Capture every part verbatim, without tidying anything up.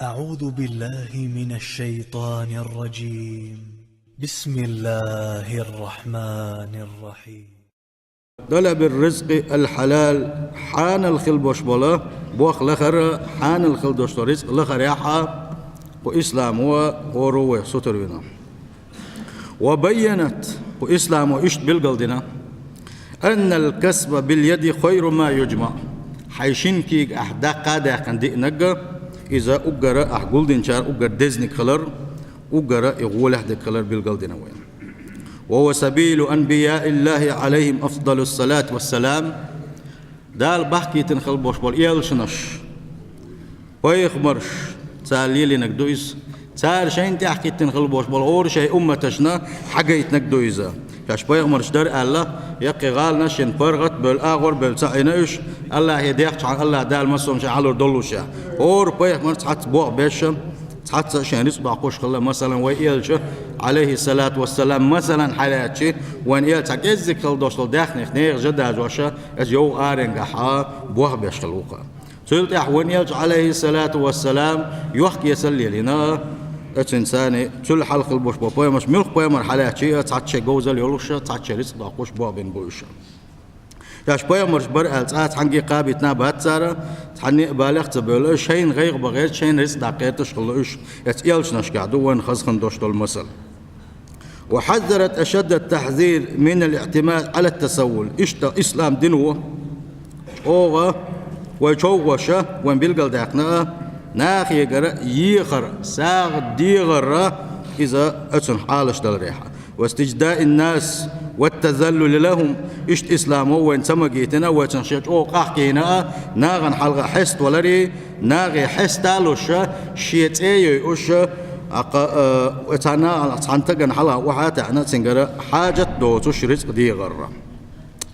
أعوذ بالله من الشيطان الرجيم. بسم الله الرحمن الرحيم. طلب الرزق الحلال, хьанал хила болуш бола бохам лахара, хьанал хила долуш долу рицкъ лахара яхьа, кху исламо хӀора вай сутара вина. وبينت, кху исламо иштта билгалдина: أن الكسب باليد خير ما يجمع. Хьайн шина куьйга ахь даккха а даьккхина диънарг, иза уггара ахь гулдинчара уггар дезаниг хилар, уггара и гӀолехь дерг хилар билгалдина вайна. وهو سبيل أنبياء الله عليهم أفضل الصلاة والسلام. Дала бахкийтина хила болуш болу элчанаш, пайхамарш, цара лелийнарг ду иза. Цара шайна тӀаьхьахӀиттина хила болуш болу гӀора шайн умматашна хьагайтинарг ду иза. Шаьш пайхамарш дара аьлла, яккхий гӀаланаш шен паргӀат а бевлла, агӀор а бевлла ца Ӏийна уьш, АллахӀе дехчахьана, АллахӀ Дала массо а шайн хьалур доллуш а. ХӀора пайхамарца цхьацца бохам беш а, цхьацца а шайн рицкъ доккхуш хилла, масалан, вай элча, Ӏалайхиссалату вассалам, масалан, хьалаьцчи, вайн элча цхьа кӀеззиг хила долуш долу даьхнех нехан жа дажош а, иза йовха аренгахь а бохам беш хила ву-кх. Цул тӀаьхьа вайн элча, Ӏалайхиссалату вассалам, йохк-эсал лелийна, оцуьнан царна цул хьалха хила болуш болу пайхамарш, муьлхха пайхамар хьалаьцчи а, цхьацца шайн говзалла йолуш а, цхьацца шайн рицкъ доккхуш бохам бина бу уьш. Шаьш пайхамарш бара аьлла, цкъа а цхьаьнгге а кхабийтина бац цара, цхьанне а балех а ца бевлла, шайна гӀайгӀа бахарца, шайна рицкъ даккха гӀерташ хилла уьш, оцу элчанашкахь ду вайна хаза хила долуш долу масал. وحذرت أشد التحذير من الاعتماد على التسول. Иштта ислам дино чӀогӀа вай човхоша, вайн билгалдаьккхина а, нахегара ехар, сагӀа дегӀар а, иза оцунах Ӏалашдаларехь а. واستجداء الناس والتذلل لهم. Иштта исламо вайна ца магийтина, вайцунах шен чӀогӀа къахкийна а, нахана хьалха хьеставаларе, нахе хьеста а луш а, шен цӀе а йойуш а, аккха, а, цхьана, цхьана стагана хьалха охьа а таьӀна, цуьнгара хьаьжат доцуш рицкъ дегӀар а.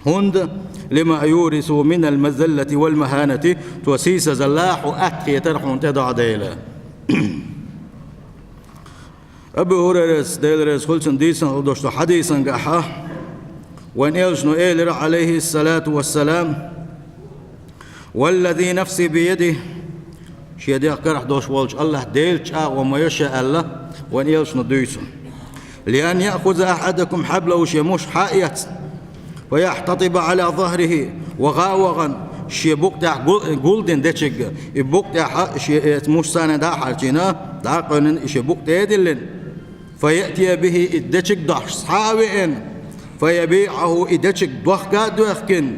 ХӀунда, لما يورث من المذلة والمهانة, цо сийсазалла хьо атта хетар хьуна тӀедогӀу дела. Абу ХӀурайрас, Дела реза хуьлда цунна, дийцина хила долуш долу хьадисангахь, вайн элчано элира, Ӏалайхиссалату вассалам: والذي نفسي بيده, шен дегӀ карахь долуш волчу АллахӀ Делан чӀагӀо ма йо ша аьлла, вайн элчано дуьйцу. لأن يأخذ أحدكم حبله, шен муш хьаэцна, فيحتطب على ظهره, ваха а вахана, шен букъа тӀехь гул-, гулдина дечигга, и букъа тӀехь шен, э, муш царна дӀа а хьарчийна, дӀа а къевлина, и шен букъа тӀе а диллина, فيأتي به, и дечиг дохьуш схьа а веана, فيبيعه, и дечиг дохка а доьхкина,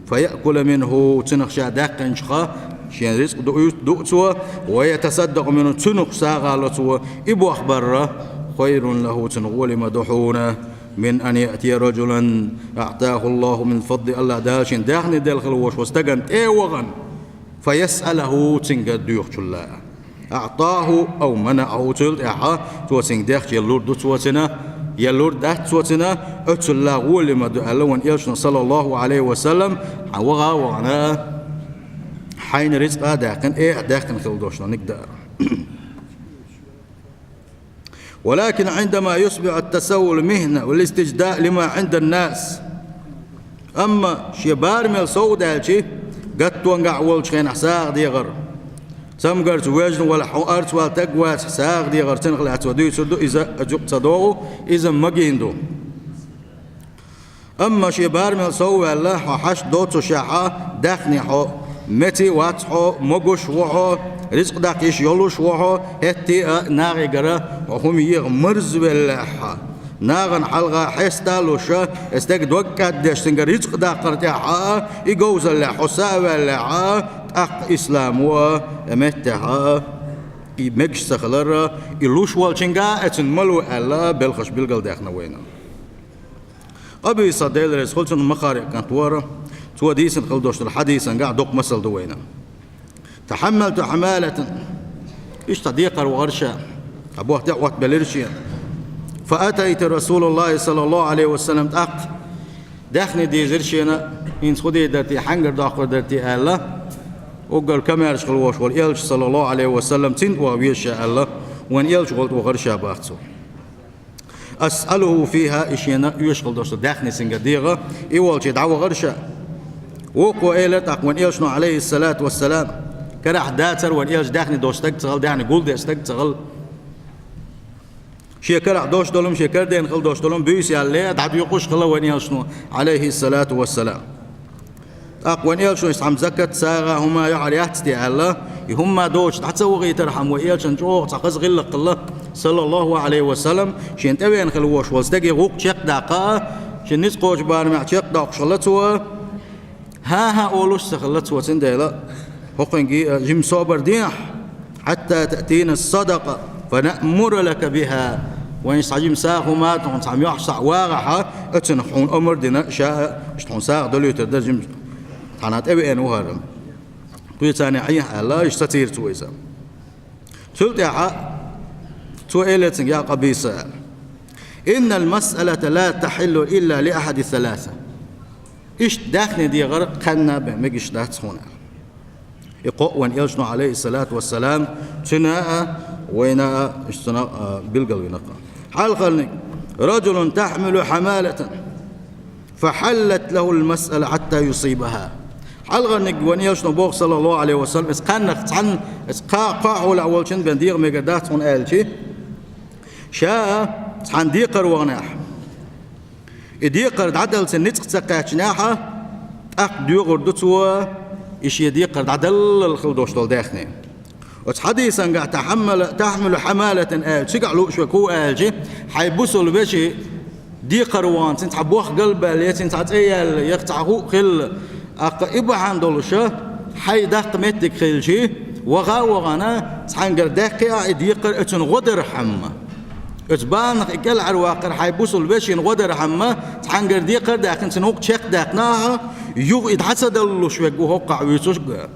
فيأكل منه, цунах ша даьккхинчух шен рицкъ ду-, ду цо, ويتصدق منه, цунах сагӀа ло цо, и бохам бар а, خير له, цунна гӀоли ма ду хьуна, من أن يأتي رجلا أعطاه الله من فضله, АллахӀ Дала шена даьхни делла хила волуш волу стагана тӀе а вахана, فيسأله, цуьнгара доьхучул а. أعطاه أو منعه, цул тӀаьхьа цо цуьнга дехча, я лур ду цо цунна, я лур дац цо цунна, оцул а гӀоли ма ду аьлла вайн элчано, саллаллаху Ӏалайхи ва саллам, хьан ваха а вахана, хьайна рицкъа а даьккхина, э а даьккхина хила долуш долу ниг даар. ولكن عندما يصبح التسول مهنة والاستجداء لما عند الناس. Амма шен барамел сов а даьлчи, гаттонгахь волчу хенахь сагӀа дегӀар, цамгарца вежна валахь, хьо арц вала таг вацахь, сагӀа дегӀар цунах лаьцна дуьйцур ду, иза а юкъа ца догӀу, иза магийна ду. Амма шен барамел сов а ваьлла, хьо хьашт доццушехь а, даьхни хьо меца а вац хьо, могуш а ву хьо, рицкъ даккха йиш йолуш а ву хьо, хӀетте а нахе гара хьо хӀума еха марзвеллехь а, нахана хьалха хьеста а луш а, и стеган дог кӀаддеш цуьнгара рицкъ даккхар тӀехь а, и говзаллехь хьо са а ваьллехь а, тӀаккха исламо а, и меттехь а, и мегаш ца хилар а, и луш волчуьнга а, и цуьнан ма ло аьлла, белхаш билгалдаьккхина вайна. Къабиса, Дела реза хуьлда цунна, Махари кӀант вара, цо дийцина хила долуш долу хьадисангахь доккха масал ду вайна. تحملت حمالة. Иштта декхар вахара ша, цхьа бохь тӀе а оттабелира шена. فأتيت رسول الله صلى الله عليه وسلم, тӀаккха даьхни дийзира шена, хӀинца хӀун дийр дара те, хьаьнгара доккхур дара те аьлла, уггар камаьрша хила волуш волу элча, саллаллаху Ӏалайхи ва саллам, цунна тӀе ваха веза ша аьлла, вайн элча волу тӀе вахара ша боху цо. أسأله فيها, и шена оьшуш хила долуш долу даьхни цуьнгара дегӀа, и волчу дӀавахара ша. Вукхо элира тӀаккха вайн элчано, Ӏалайхиссалату вассалам: Карахь дацар вайн элча даьхни долуш стаг ца хилла, даьхни гулдеш стаг ца хилла. Шен карахь долуш долу, шен карадеана хила долуш долу буьйса ялале, дӀадоькъуш хилла вайн элчано, Ӏалайхиссалату вассалам. ТӀаккха вайн элчано иштта хӀума закат, сагӀа, хӀума яхьар яц те аьлла, и хӀума доцуш дӀа ца вахийтархьама вайн элчанна чӀогӀа цхьа хаза гӀиллакх хилла, саллаллаху Ӏалайхи ва саллам, шен тӀевеана хила волуш волу стеган гӀуллакх чекхдаккха, шен ницкъ кхочу барамехь чекхдоккхуш хилла цо, хӀан-хӀа олуш ца хилла цо, цундела хӀокхуьнга а жима собар дехьа, хьатта таътина ас-садакъа, фа наъмура лака биха. Вайн цхьа жима сагӀа хӀума а тхуна цхьа мохь схьа вагӀахьа, оцунах хьуна омра дина, ша а иштта хьуна сагӀа долуьйтур дара жима, цхьана тӀевеана ву хӀара. Кхуьйцарна Ӏехьа аьлла, иштта сацийра цо иза. Цул тӀаьхьа цо элира цуьнга: «Я Къабиса, иннал масъалата ла тахьиллу илла ли ахьади саласа». Иштта даьхни дехар кханна а бен мегаш дац хьуна. И кхоъ вайн элчано, Ӏалайхиссалату вассалам, цуьнан а, вайна а, иштта цунах а билгалвина. Хьалхарниг: «Раджулун тахьмилу хьамалатан, фа хьаллат лахул масъала хьатта юсибаха». Хьалхарниг вайн элчано боху, саллаллаху Ӏалайхи ва саллам, иза кханнах цхьанна, иза кха-, кхахьолахь волчун бен деха мегар дац хьуна аьлчи, ша цхьана декхар ваханехь, и декхар дӀадала цуьнан ницкъ ца кхаьчнехьа, тӀаккха доьхур ду цо, и шен декхар дӀадаллал хила долуш долу даьхни. Оцу хьадисангахь тахьаммала-, тахьмилу хьамалатан аьлла, цигахь лууш верг хӀун аьлчи, хьайн бусалба вешин декхар вахана, цуьнан цхьа бохк галбаьлла, я цуьнан цхьа цӀе яьлла, я цхьа хӀуъ хилла, аккха и бахьана долуша, хьайн даккха меттиг хилчи, ваха а вахана, цхьаьнгара даьккхи ахь и декхар оцунна гӀо дархьама. Оцу баланах и кӀелхьарваккхар хьайн бусалба вешина гӀо дархьама, цхьаьнгара декхар а даьккхина, цуьнан гӀуллакх чекхдаьккхина ахьа, юха и дӀа ца даллалуш верг ву хӀоккхахь вуьйцуш а.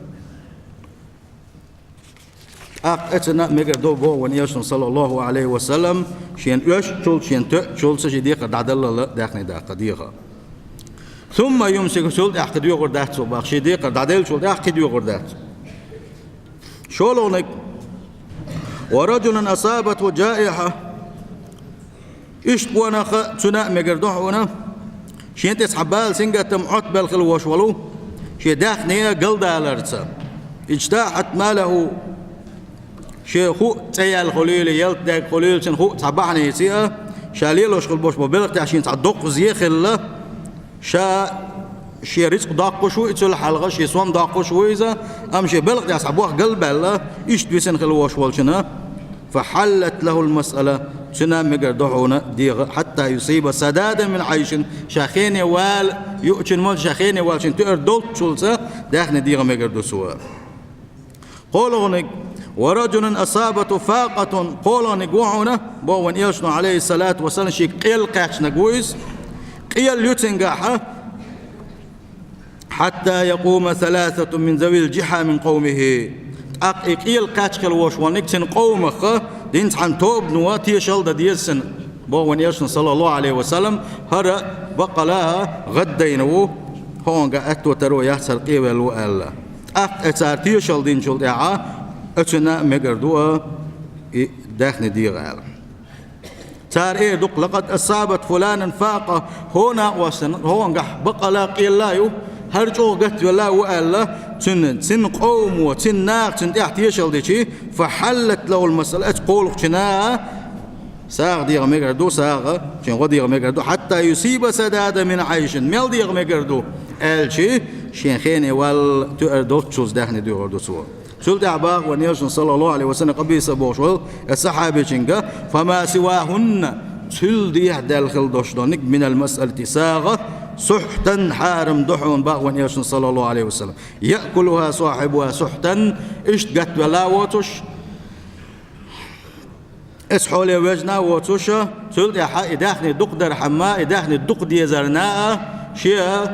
ТӀаккха оцунна а мегар ду боху вайн элчано, саллаллаху Ӏалайхи ва саллам, шена оьшучул, шена тоьучул ца шен декхар дӀадаллал даьхни даккха деха. Сумма юмсику, цул тӀаьхьа кхин доьхур дац цо боху, шен декхар дӀаделлачул тӀаьхьа кхин доьхур дац. ШолгӀаниг: «Ва раджулун асабатху джаихьа». Иштта къонах а, цунна а мегар ду хьуна, шен тӀе цхьа бала, сингаттам, Ӏоттабелла хила волуш волу, шен даьхни а галдаларца. Иджтахьат малаху, шен хӀуъ цӀе яьлла хуьлийла, ялта даьлла хуьлийла, цуьнан хӀуъ цхьа бахьаница а, ша лелош хила болуш болу белхан тӀехь шена цхьа доккха зе хилла, ша шен рицкъ доккхуш ву и, цул хьалха шен сом доккхуш ву иза, амма шен белхан тӀехь цхьа бохк галбаьлла, иштта висина хила волуш волчунна, фа хьаллат лахул масъала, цунна а мегар ду хьуна деха, хьатта юсиба сададан мин Ӏайшин, ша хене вала юучун молла, ша хене вала шена туьар долччулца даьхни деха мегар ду цо. КхоалгӀаниг: «Ва раджулун асабатху факъатун». КхоалгӀаниг ву хьуна, боху вайн элчано, Ӏалайхиссалату вассалам, шега къел кхаьчнарг ву иза. Къел ю цуьнгахьа, «хьатта якъума саласатун мин завил джихьа мин къавмихи». ТӀаккха и къел кхаьчна хила волуш волниг цуьнан къомах динца цхьана тобано тешал дан деза цунна, боху вайн элчано, саллаллаху Ӏалайхи ва саллам, хӀара баккъала гӀаддайна ву, хӀокхуьнга аьтто таро яц, хӀара къевелла ву аьлла. ТӀаккха цара тешал динчул тӀаьхьа оцунна а мегар ду а и даьхни деха аьлла. Цара эр ду-кх: «Лакъад асабат фуланан факъа», хӀокху накъостана, хӀокхуьнгахь баккъала къел а ю, хӀара чӀогӀа гатвелла а ву аьлла, цуьнан, цуьнан къомо, цуьнан наха цунна тӀехь тешал дичи, фа хьаллат лахул масъала, оцу кхоалгӀачунна а сагӀа деха мегар ду, сагӀа, шен гӀо деха мегар ду, хьатта юсиба сададан мин Ӏайшин, мел деха мегар ду аьлчи, шен хене вала туьар долччулца даьхни доьхур ду цо. Цул тӀаьхьа боху вайн элчано, саллаллаху Ӏалайхи ва саллам, Къабиса бохуш волу оцу сахьабичуьнга: «Фама сивахунна», цул дехьа даьлла хила долуш долниг, «минал масъалати», сагӀа, «сухьтан», хьарам ду хьуна, боху вайн элчано, саллаллаху Ӏалайхи ва саллам, «яъкулуха сахьибуха сухьтан», иштта гатвелла а воцуш, оцу хьоле вежна а воцуш, цул тӀаьхьа и даьхни дукха дархьама, и даьхни дукха дезарна а, шен,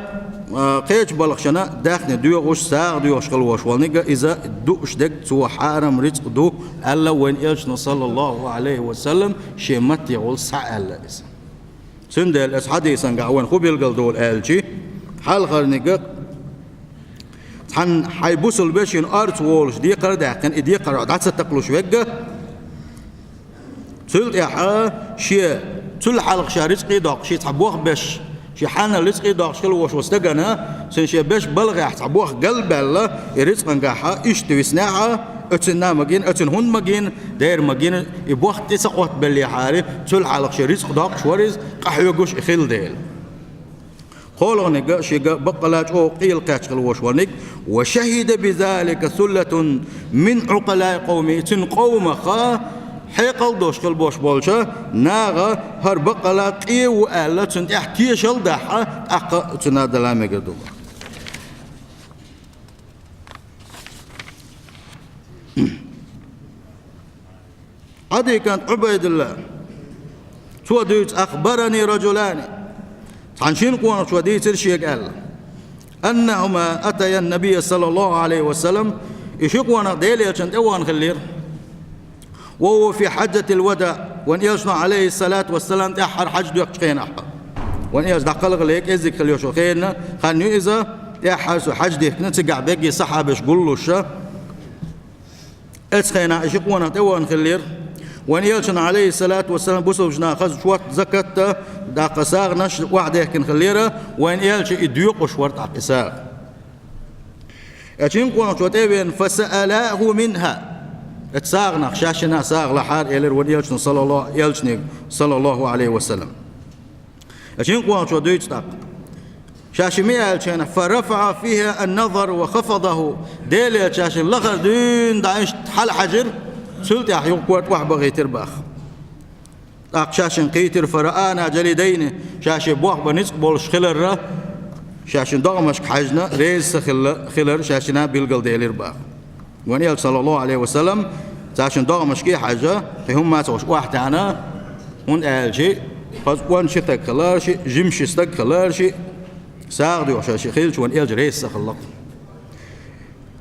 а, кхечу балхашна даьхни доьхуш, сагӀа доьхуш хила волуш волниг а, иза дууш дерг цо хьарам рицкъ ду аьлла вайн элчано, саллаллаху Ӏалайхи ва саллам, шен маттехула схьааьлла иза. Цундела оцу хьадисангахь вайна хӀун билгалдолу аьлчи, хьалхарниг а, цхьана хьайн бусалба вешина орца волуш декхар а даьккхина, и декхар дӀа ца такхалуш верг а, цул тӀаьхьа шен, цул хьалха ша рицкъе а доккхуш, шен цхьа бохбеш, Шен хьанал рицкъий доккхуш хила волуш волу стагана, цуьнан шен беш балгӀехь цхьа бох галбаьлла, и рицкъангахьа иштта виснехьа, оьцунна магийна, оьцунна хӀунда магийна, дера магийна, и бох тӀе ца Ӏоттабеллехьара, цул хьалха шен рицкъ доккхуш вара иза, къахьоьгуш и хилла дела. КхоалгӀаниг а, шега баккъала чӀогӀа къелакхетташ хила волуш волниг, ва шахида бизалика суллатун мин Ӏукъалаи къовми, цуьнан къомаха хьекъал долуш хила болуш болча наха хӀара баккъала къе ву аьлла, цунна тӀехь тешал дахьа, тӀаккха цунна дала мегар ду. Ӏадий кӀант Ӏубайдулла. Цо дуьйцу: «Ахбарани раджулани». Цхьана шина къонахчо дийцира шега аьлла: «Аннахума атая набия саллаллаху алейхи ва саллам». И ши къонах Делан Элчанна тӀе вахана хиллера. «Ва хува фи хьаджатил вада». Вайн Элчано, алейхиссалату вассалам, тӀаьххьара хьаьж доьхкучу хенахь. Вайн Элча дӀакхалхале кӀеззиг хила йолуш хенна, хан ю иза, тӀаьххьара цо хьаьж дихкина, цигахь бегге сахьабаш гуллуша. Оцу хенахь и ши къонах тӀе вахана хиллера. Вайн Элчано, алейхиссалату вассалам, бусалбачу наха хаза чот, закат а, даккха сагӀанаш охьадехкина хиллера, вайн Элча и доькъуш вара тӀаккха и сагӀа. Оцу шин къонахчо тӀе а веана, фасаалаху минха. Оцу сагӀанах шаьшшинна сагӀа лахьара, элира вайн Элчано, саллаллаху, Элчанега, саллаллаху алейхи ва саллам. Оцу шин къонахчо дуьйцу тӀаккха. Шаьшшинна ма аьллачу хенахь, фарафаӀа фиха ан-назар ва хафадаху. Делан Элча шаьшшинна лахара дуьйна дӀа иштта хьалахьаьжира, цул тӀаьхьа юха корта охьабахийтира боху. ТӀаккха шаьшшинна кхийтира, фараана джалидайни, шаьшшинна бохбан ницкъ болуш хиларра, шаьшшинна догӀмашка хьаьжна, реза ца хилла, хилар шаьшшинна билгалделира боху. Вайн Элча, саллаллаху алейхи ва саллам, цаьршинна догӀмашка а хьаьжна, кхин хӀумма а ца хууш охьатаьӀна, хӀунда аьлча, хаза кӀонан ши стаг хилар, ши жима ши стаг хилар, ши сагӀа доьхуш ши хилча, вайн Элча реза ца хилла-кх.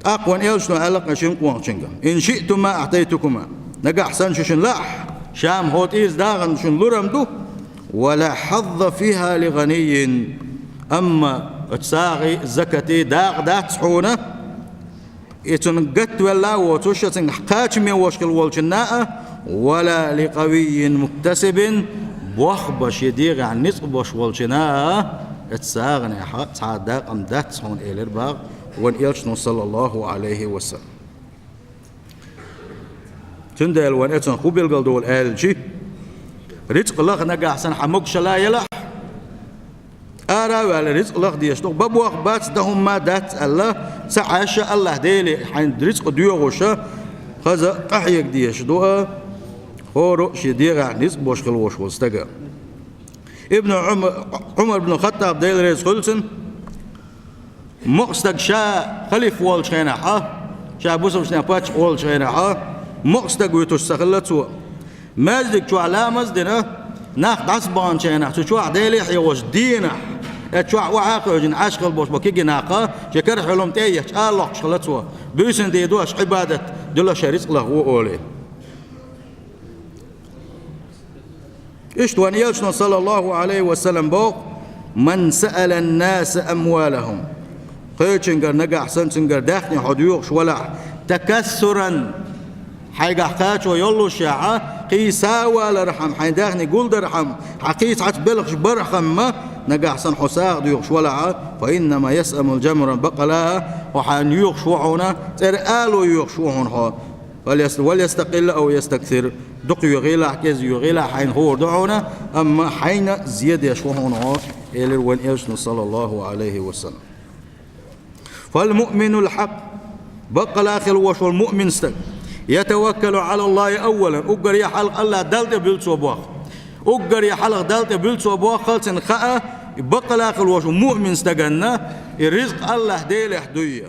ТӀаккха вайн Элчано аьлла-кх шин къонахчуьнга: «Ин шиътума аӀтайтукума». Нагахь санна шу шуна лаахь, ша-м хӀокху тӀера дагӀана шуна лург ду, «ва ла хьазза фиха ли гӀаниййин». Амма оцу сагӀий, закатий дакъа дац хьуна, и цунна гатвелла а воцуш, цуьнга кхачаме волуш хила волчунна а, «ва ла ли къавиййин муктасибин», бохбан шен дегӀехь ницкъ болуш волчунна а, оцу сагӀанехь цхьа а дакъа-м дац хьуна, элира боху вайн Элчано, саллаллаху алейхи ва саллам. Цундела вайн Элчано хӀун билгалдолу аьлча, рицкъ лаха нагахь санна хьан могушалла елахь, ара а ваьлла, рицкъ лаха дезаш ду, бан бохбац, дан хӀумма дац аьлла, ца Ӏаьшша, АллахӀ Деле хьайн рицкъ доьхуша, хаза къахьега дезаш ду а, хӀора а шен дегӀехь ницкъ болуш хила волуш волу стага. Ибн Ӏумар, Ӏумар ибн Хаттаб, Дела реза хуьлда цунна, мукъа стаг ша халифа волчу хенахь, ша бусалбачу нахана паччахь волчу хенахь, мукъа стаг вуьтуш ца хилла цо. Маьждиг чохь ламаз а дина, нах дӀасабаханчу хенахь, цу чохь Деле а хьехош дийнахь, оцу чохь охьа а кхевжина Ӏаш хила болуш болу кегий нах, шен кара хьуьлам тӀе а етташ, ара лохкуш хилла цо: «Буьйсанна дийр ду аша, Ӏибадат дуьллу, шайн рицкъ лаха ву», – олий. Иштта вайн Элчано, саллаллаху алейхи ва саллам, боху: «Ман саалан-наса амвалахум». Кхечуьнгара нагахь санна цуьнгара даьхни хьо доьхуш валахь, такассуран, хьайгахь кхачо йоллушехь, кхийса а валархьама, хьайн даьхни гулдархьама, хьан кхийса хьаца белхаш бархьама, нагахь санна хьо сагӀа доьхуш валахь, фа иннама ясамул джамра, баккъала хьо хьайна йоьхуш ву хьуна, цӀера ало йоьхуш ву хьуна хьо. «Валь-, вальястакъилла ав ястаксир». Дукха йоьхийла, кӀезиг йоьхийла, хьайна хуур ду хьуна, амма хьайна зен деш ву хьуна хьо, элира вайн Элчано, саллаллаху алейхи ва саллам. «Фаль-муъминул хьакъ». Баккъала хила волуш волу муъмин стаг. «Ятаваккалу Ӏалаллахи аввалан». Уггаре хьалха АллахӀ Далла тӀе буьллу цо боху. Уггаре хьалха Далла тӀе буьллу цо боху, хала цуьнан хаа, и баккъала хила волуш волу муъмин стаганна, и ризкъ АллахӀ Делехь дуй.